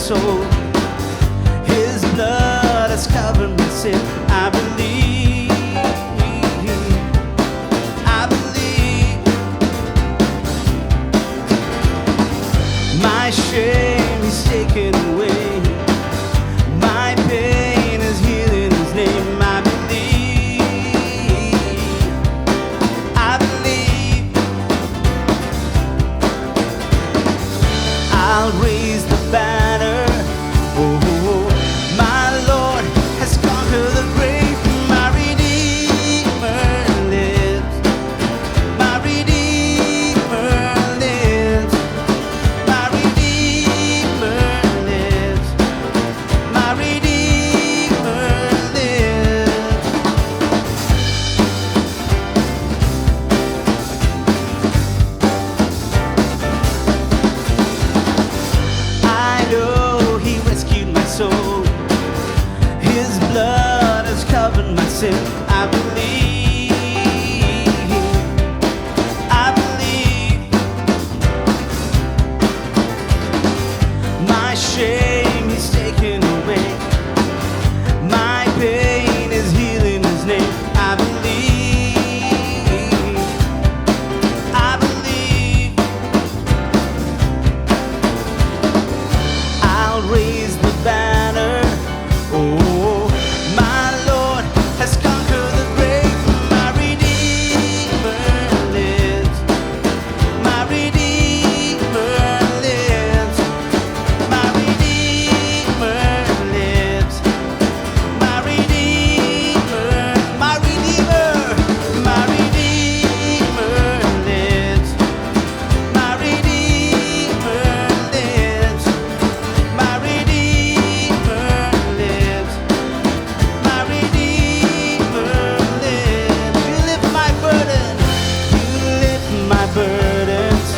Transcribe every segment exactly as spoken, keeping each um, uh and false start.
soul. His blood has covered my sin. I believe, I believe. My shame is taken away. My pain is healed in his name. I believe, I believe. I'll raise the banner. Oh, my Lord has conquered the grave. My Redeemer lives. My Redeemer lives. My Redeemer lives. My Redeemer lives. I know he rescued my soul. His blood has covered my sin. I believe. I believe. My shame is taken away. My pain is healed in his name. I believe. I believe. I'll raise the banner. Oh, my Lord has conquered the grave. My Redeemer lives. My Redeemer lives. My Redeemer lives. My Redeemer, my Redeemer, my Redeemer lives. My Redeemer lives. My Redeemer lives. My Redeemer lives. You lift my burden. You lift my burdens.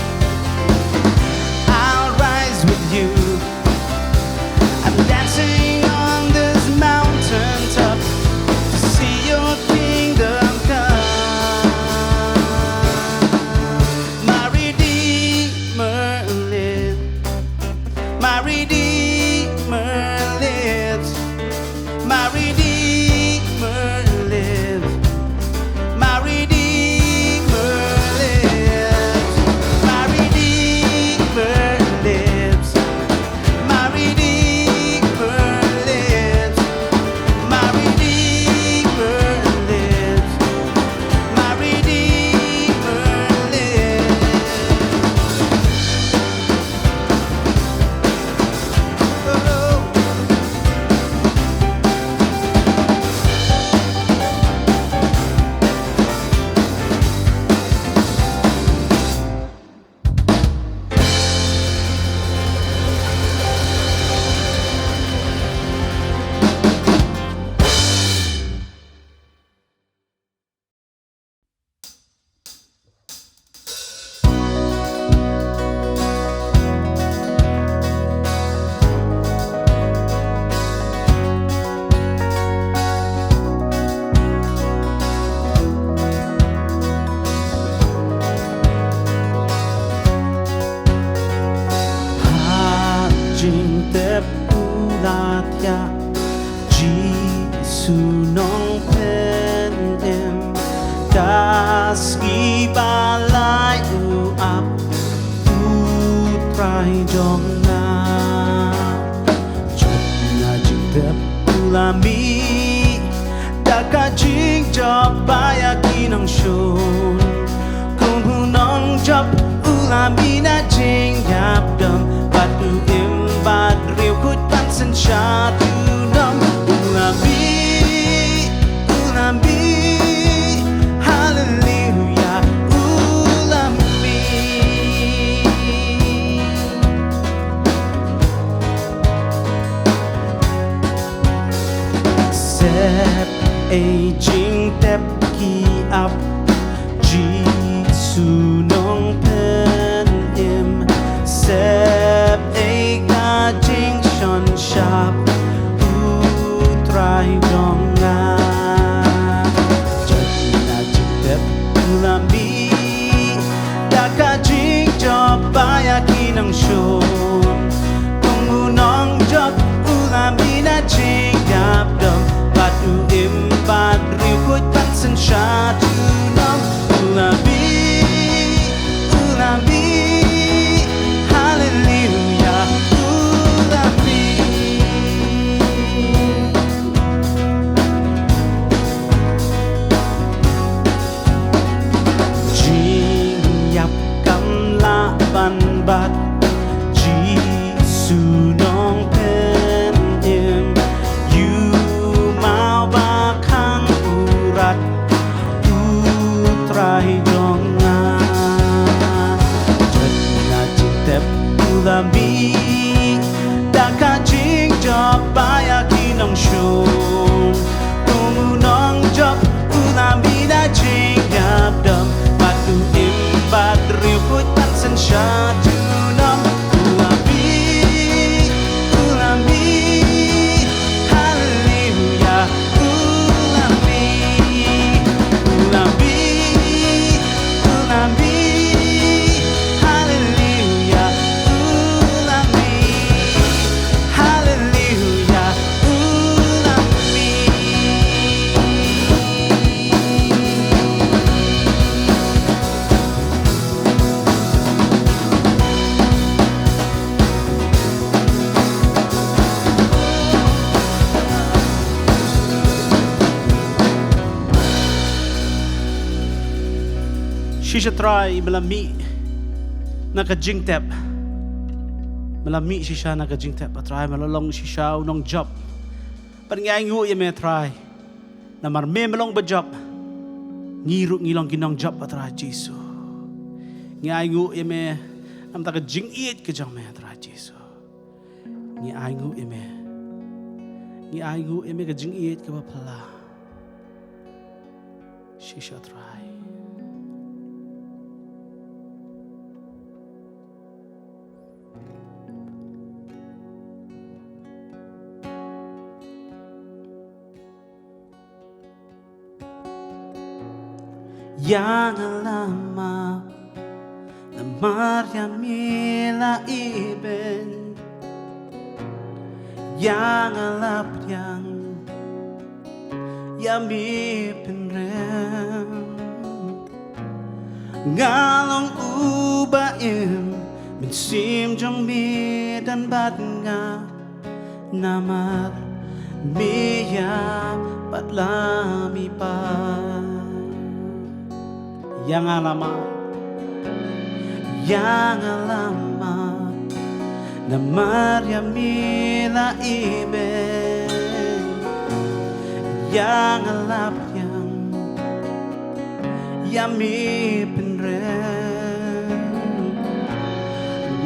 I'll rise with you. I'm dancing on this mountaintop to see your kingdom come. My Redeemer lives. My Redeemer lives. My Redeemer lives. My Redeemer lives. My Redeemer lives. My Redeemer lives. My Redeemer lives. My Redeemer lives. Ha jingtep u la thiah Jisu Nongpynim, ka sngi ba lai u ap, U Trai jong nga. Jot na jingtep u la mih, da ka jingjop ba ïa ki nongshun. Kum u nongjop u la mih na jingïap dom, bad u im bad riewkhuid ban synshar junom. U la mih, u la mih, haleluya, u la mih. Sep ei jingtep ki ap, Jisu Nongpynim. Sep ei ka jingshon shap, U Trai jong nga. Jot na jingtep u la mih, da ka jingjop ba ïa ki nongshun. Kum u nong Bad Jisu Nongpynim, ïoh mawbah khang u rat, u Trai jong nga. Jot na jingtep u la mih, da ka jingjop ba ïa ki nongshun. Kum u nongjop u la mih na jingïap dom, bad u im bad riewkhuid bad synshar junom. U la mih, u la mih, haleluya. U la mih, u la mih, u la mih, haleluya. U la mih, haleluya. U la mih. Shisha Trai, me la mih na ka jingtep. Me la mih shisha na ka jingtep, a Trai, me la long shisha u nongjop. Bad ngi ainguh ïa me, Trai. Namar me, me long ba jop. Ngi ruh ngi long ki nongjop, a Trai Jisu. Ngi ainguh ïa me namar ka jingïeit ka jong me, a Trai Jisu. Ngi ainguh ïa me. Ngi ainguh ïa me ka jingïeit kaba phylla. Shisha Trai. Ïa nga la map namar ïa me la ibeiñ. Ïa nga la pdiang, ïa me pynrem. Nga long uba im, mynsiem jong me don bad nga. Namar me ïap bad la me pah. Ïa nga la map, ïa nga la map, namar ïa me la ibeiñ. Ïa nga la pdiang, ïa me pynrem.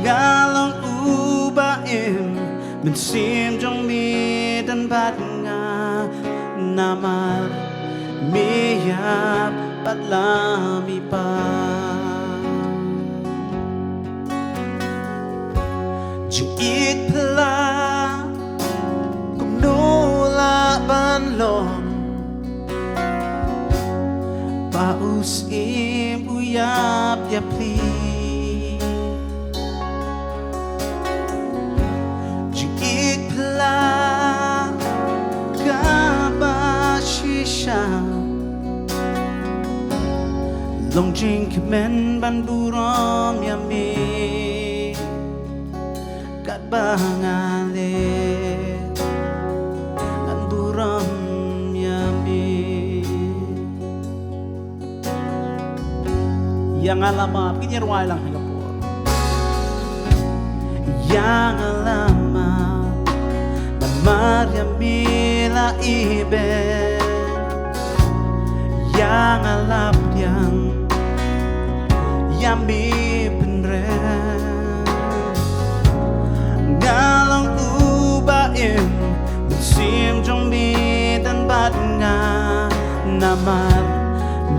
Nga long uba im, mynsiem jong me don bad nga. Namar me ïap bad la me pah. Jingïeit phylla kumno lah ban long, ba u Syiem u ïap ïa phi. Jingïeit phylla kaba shisha, long jingkmen ban burom ïa me. Katba nga leh ngan burom ïa me. Ïa nga la map, ngin ïa rwai lang ha ka por. Ïa nga la map, namar ïa me la ibeiñ. Ïa nga la pdiang, ïa me pynrem. Nga long uba im, mynsiem jong me don bad nga. Namar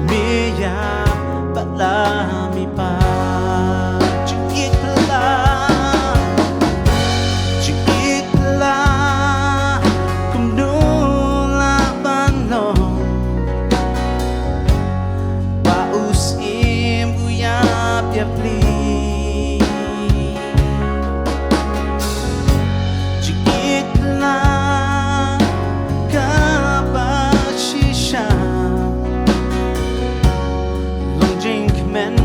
me ïap bad la me pah. Jingïeit phylla, jingïeit phylla kumno lah ban long, ba u Syiem u ïap ïa phi. Jingïeit phylla kaba shisha, long jingkmen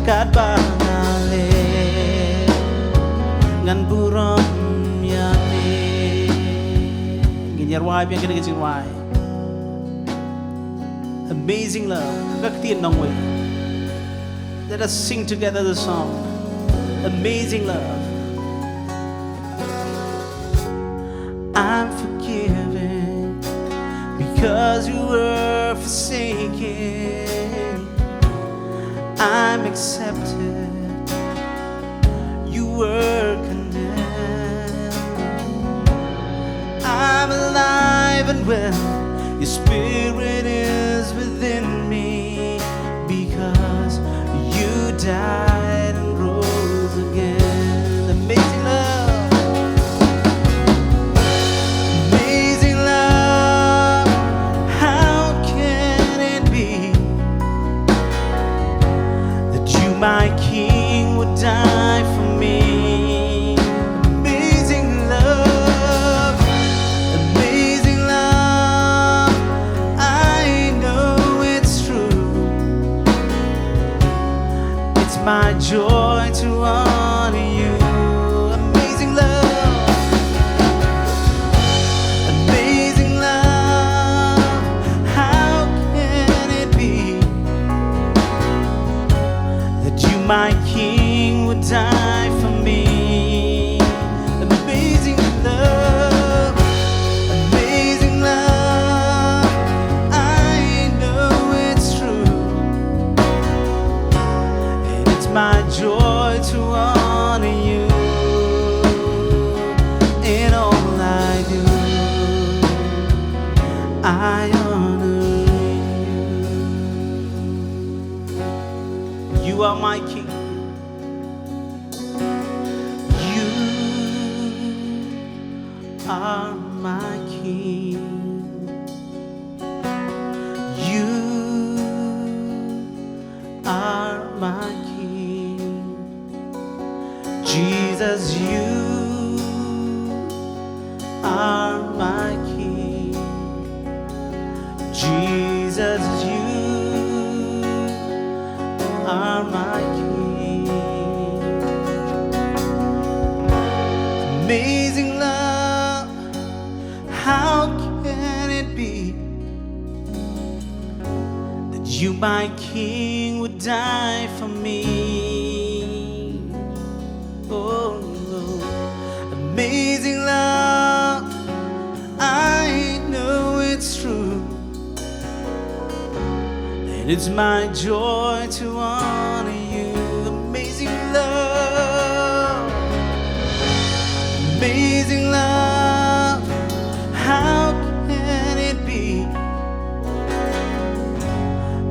Katba nga leh ngan burom ïa me. Ngin ïa rwai biang kane ka jingrwai. Amazing love. Ka ktien nongwei. Let us sing together the song. Amazing love. I'm forgiven because you were forsaken. I'm accepted. You were condemned. I'm alive and well. Your spirit is within me because you died and rose again. Amazing love. Amazing love. How can it be that you, my King, would die for me? Amazing love, amazing love. I know it's true. It's my joy to honor you. Amazing love, amazing love. How can it be that you, my King, would die for me? Amazing love, amazing love. I know it's true. And it's my joy to honor you in all I do. I honor you. You are my King. You are my King. You are my King. Jesus, you are my King. Jesus, you are my King. Amazing love, how can it be that you, my King, would die for me? Oh Lord, amazing love, I know it's true. And it's my joy to honor you. Amazing love, amazing love. How can it be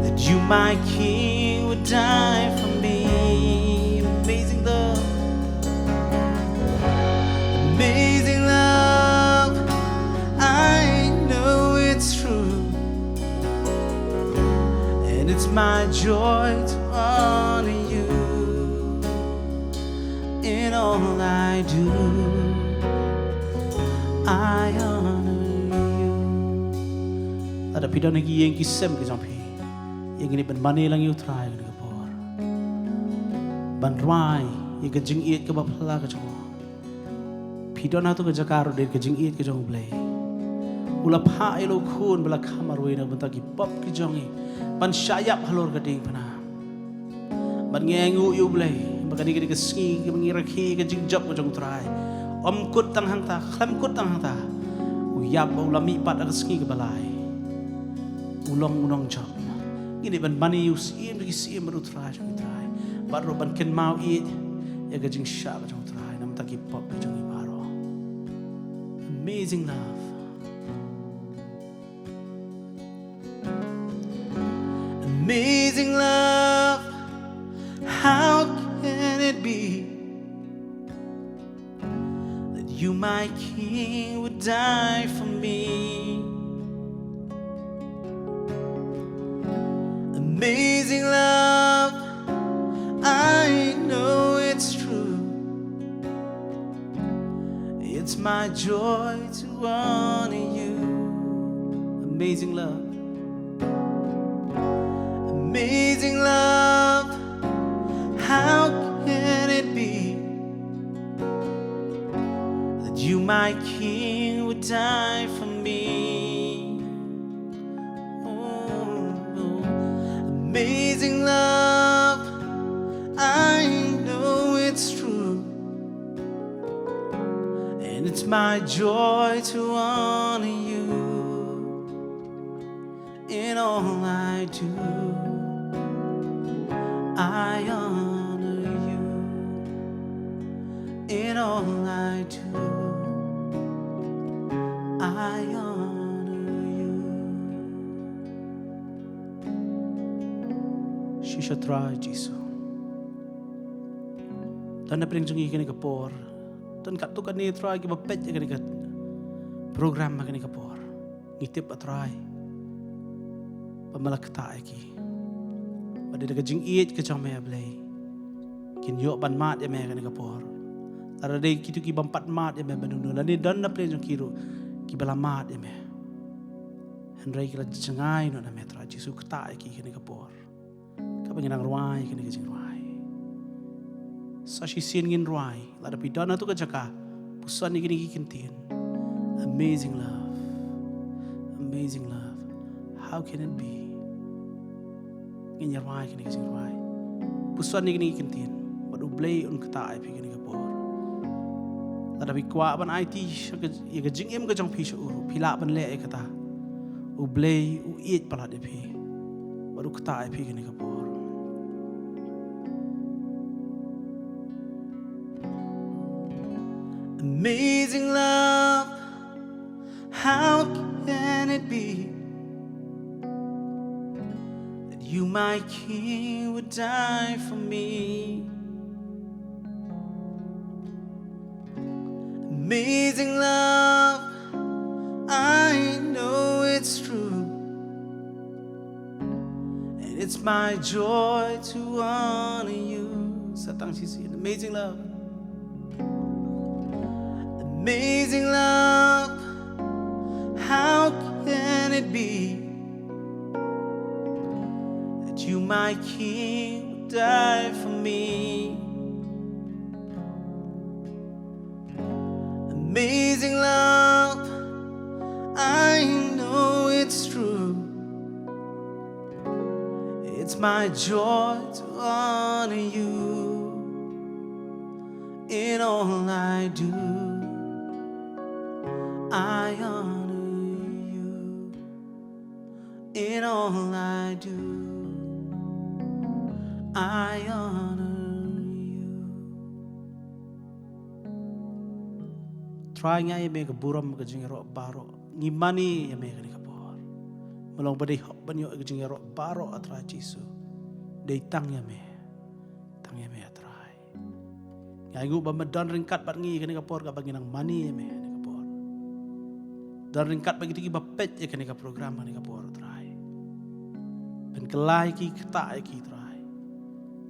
that you, my King, would die for me? Amazing love, amazing love. I know it's true. And it's my joy to honor you in all I do. I honor you. Lada phi don ha ki ïing ki sem ki jong phi, ïa ngin ïa ban mane lang ïa U Trai ha kane ka por, ban rwai ïa ka jingïeit kaba phylla ka jong u. Phi don ha tu ka jaka ruh dei ka jingïeit ka jong U Blei. U la phah ïa la u khun ba la kham marwei na ka bynta ki pop ki jong ngi, ban shah ïap halor ka diengphna. Bad ngi ainguh ïa U Blei ba kane ka dei ka sngi kaba ngi rakhe ka jingjop ka jong U Trai. Ym kut tang hangta, khlem kut tang hangta, u ïap, u la mihpat ha ka sngi kaba lai. U long u nongjop. Ngin ïa ban mane ïa u Syiem ki syiem bad U Trai jong ki trai, bad ruh ban kynmaw ïeit ïa ka jingshah ka jong U Trai na ka bynta ki pop ki jong ngi baroh. Amazing love. Amazing love, how can it be that you, my King, would die for me? Amazing love, I know it's true. It's my joy to honor you. Amazing love. Amazing love. My King would die for me. Oh, amazing love, I know it's true. And it's my joy to honor you in all I do. I honor you in all I do. I honor you. Shisha Trai Jisu. Don na pdeng jong ngi kane ka por. Don katto katne Trai kiba peit ïa kane ka program ha kane ka por. Ngi tip, A Trai, ba me la ktah ïa ki. Ba dei da ka jingïeit ka jong me, A Blei, kin ïoh ban mad ïa me ha kane ka por. Lada dei kito ki bym pat mad ïa me mynno mynno, lane don na pdeng jong ki ruh kiba la mad ïa me, hynrei ki la jngai noh na me, Trai Jisu, ktah ïa ki ha kane ka por. Kaba ngi nang rwai kane ka jingrwai. Sa shisien ngin rwai, lada phi don hato ka jaka, puson ïa kine ki kyntien. Amazing love. Amazing love. How can it be? Ngin ïa rwai kane ka jingrwai. Puson ïa kine ki kyntien. Bad U Blei un ktah ïa phi kane ka por. Lada phi kwah ban aiti sha ka, ïa ka jingim ka jong phi sha u ruh, phi lah ban leh ïa kata. U Blei u ïeit palat ïa phi. Bad u ktah ïa phi kane ka por. Amazing love, how can it be that you, my King, would die for me? Amazing love, I know it's true. And it's my joy to honor you. Sa tang shisien. Amazing love. Amazing love, how can it be that you, my King, would die for me? Amazing love, I know it's true. It's my joy to honor you in all I do. I honor you in all I do. I honor you. Trai, ngi ai ïa me ka burom ka jingïaroh baroh. Ngi mane ïa me kane ka por. Mlong ba dei hok ban ïoh ka jingïaroh baroh, A Trai Jisu, dei tang ïa me. Tang ïa me, A Trai. Ngi ainguh ba me don ryngkat bad ngi kane ka por, kaba ngi nang mane ïa me kane ka por. Don ryngkat bad kito kiba peit ïa kane ka program kane ka por, A Trai. Pynkylla ïa ki, ktah ïa ki, Trai.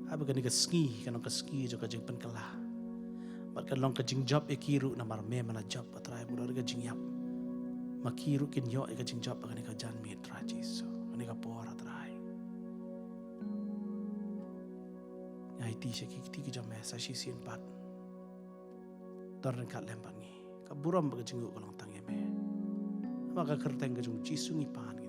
Haba kane ka sngi kan long ka sngi jong ka jingpynkylla. Bad kan long ka jingjop ïa ki ruh namar me me la jop, A Trai, bad ka jingïap. Ma ki ruh kin ïoh ïa ka jingjop ha kane ka janmiet, Trai Jisu. Kane ka por, A Trai. Ngi aiti sha ki kti ki jong me sa shisien pat. Don ryngkat lem bad ngi. Ka burom bad ka jingnguh ka long tang ïa me. Ha ka kyrteng ka jong U Jisu ngi pan.